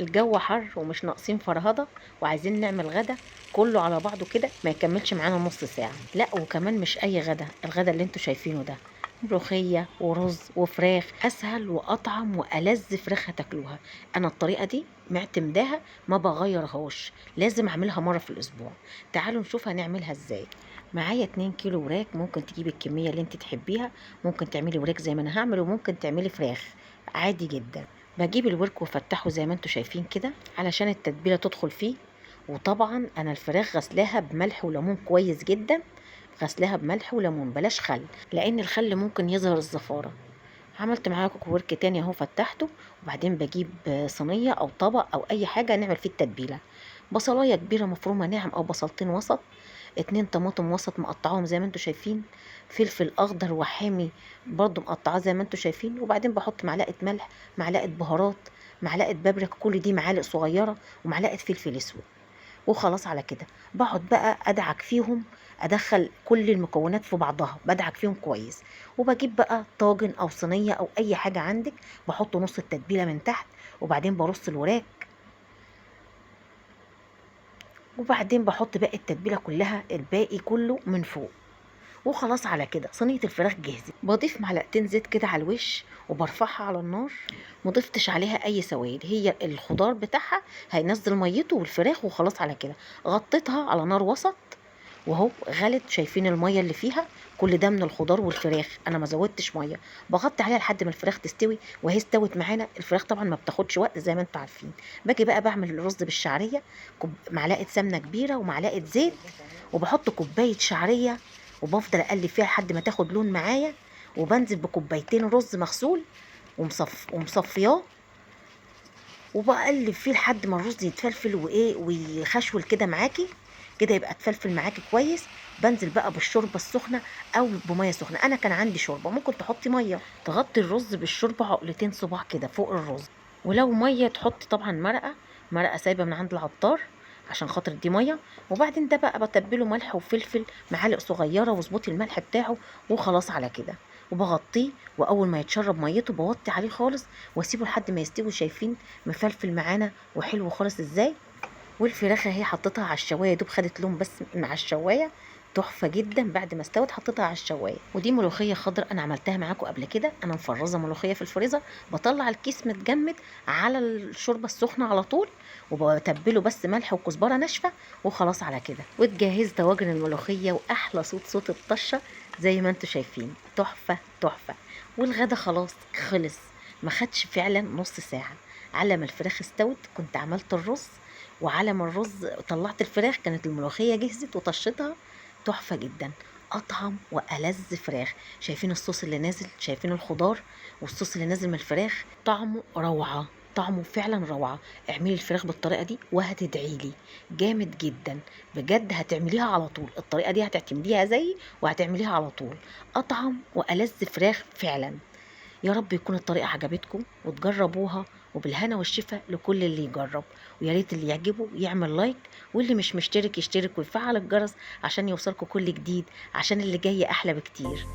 الجو حر ومش ناقصين فرهضة، وعايزين نعمل غدا كله على بعضه كده ما يكملش معانا نص ساعة. لا وكمان مش أي غدا، الغدا اللي انتوا شايفينه ده ملوخية ورز وفراخ، أسهل وأطعم وألذ فراخ هتاكلوها. أنا الطريقة دي معتمداها ما بغيرهاش، لازم أعملها مرة في الأسبوع. تعالوا نشوف هنعملها إزاي. معايا 2 كيلو وراك، ممكن تجيبي الكمية اللي انت تحبيها، ممكن تعملي وراك زي ما أنا هعمل، وممكن تعملي فراخ عادي جدا. بجيب الورك وافتحه زي ما انتوا شايفين كده علشان التتبيلة تدخل فيه. وطبعا أنا الفراخ غسلاها بملح وليمون كويس جدا، غسلها بملح وليمون، بلاش خل لان الخل ممكن يظهر الزفاره. عملت معاكم ورك تاني اهو، فتحته. وبعدين بجيب صينية او طبق او اي حاجة نعمل فيه التتبيله. بصلايه كبيرة مفرومه ناعم او بصلتين وسط، 2 طماطم وسط مقطعاهم زي ما انتم شايفين، فلفل اخضر وحامي برضو مقطعاه زي ما انتم شايفين. وبعدين بحط معلقه ملح، معلقه بهارات، معلقه بابريكا، كل دي معالق صغيرة، ومعلقة فلفل اسود. وخلاص على كده. بقعد بقى ادعك فيهم، ادخل كل المكونات في بعضها، بدعك فيهم كويس. وبجيب بقى طاجن او صينية او اي حاجة عندك، بحط نص التتبيله من تحت، وبعدين برص الوراك، وبعدين بحط باقي التتبيله كلها، الباقي كله من فوق. وخلاص على كده صينية الفراخ جاهزة. بضيف معلقتين زيت كده على الوش وبرفعها على النار، مضفتش عليها اي سوائل، هي الخضار بتاعها هينزل ميته والفراخ. وخلاص على كده غطيتها على نار وسط، وهو غلت. شايفين المية اللي فيها؟ كل ده من الخضار والفراخ، انا ما زودتش مية. بغطي عليها لحد ما الفراخ تستوي، وهي استوت معانا. الفراخ طبعا ما بتاخدش وقت زي ما انتم عارفين. باجي بقى بعمل الرز بالشعريه، معلقه سمنه كبيرة ومعلقة زيت، وبحط كوباية شعرية، وبفضل اقلب فيها لحد ما تاخد لون معايا. وبنزل بكوبايتين رز مغسول ومصفياه، وبقلب فيه لحد ما الرز يتفلفل وايه ويخشول كده معاكي كده، يبقى اتفلفل معاكي كويس. بنزل بقى بالشوربه السخنة او بميه سخنة، انا كان عندي شوربة، ممكن تحطي مية. تغطي الرز بالشوربه عقلتين صباع كده فوق الرز، ولو مية تحطي طبعا مرقه، مرقه سايبه من عند العطار عشان خاطر دي مية. وبعدين ده بقى بتبله ملح وفلفل، معالق صغيرة، واظبطي الملح بتاعه. وخلاص على كده. وبغطيه، واول ما يتشرب ميته بوطي عليه خالص واسيبه لحد ما يستوي. شايفين مفلفل معانا وحلو خالص ازاي. والفراخ اهي حطيتها على الشوايه، دوب خدت لون بس مع الشوايه، تحفة جدا. بعد ما استوت حطيتها على الشوايه. ودي ملوخية خضراء انا عملتها معاكم قبل كده، انا مفرزه ملوخية في الفريزر، بطلع الكيس متجمد على الشوربة السخنة على طول، وبتبله بس ملح وكزبره ناشفة، وخلاص على كده. وتجهز طواجن الملوخية، واحلى صوت صوت الطشه زي ما انتم شايفين، تحفة تحفة. والغدا خلاص خلص، ما خدش فعلا نص ساعة. على ما الفراخ استوت كنت عملت الرز، وعلى ما الرز طلعت الفراخ كانت الملوخية جهزت وطشتها. تحفة جدا، أطعم وألذ فراخ. شايفين الصوص اللي نازل، شايفين الخضار والصوص اللي نازل من الفراخ، طعمه روعة، طعمه فعلا روعة. اعملي الفراخ بالطريقة دي وهتدعيلي، جامد جدا بجد. هتعمليها على طول الطريقة دي، هتعتمديها زيي وهتعمليها على طول. أطعم وألذ فراخ فعلا. يا رب يكون الطريقة عجبتكم وتجربوها، وبالهنا والشفا لكل اللي يجرب. ويا ريت اللي يعجبه يعمل like، واللي مش مشترك يشترك ويفعل الجرس عشان يوصلكوا كل جديد، عشان اللي جاي أحلى بكتير.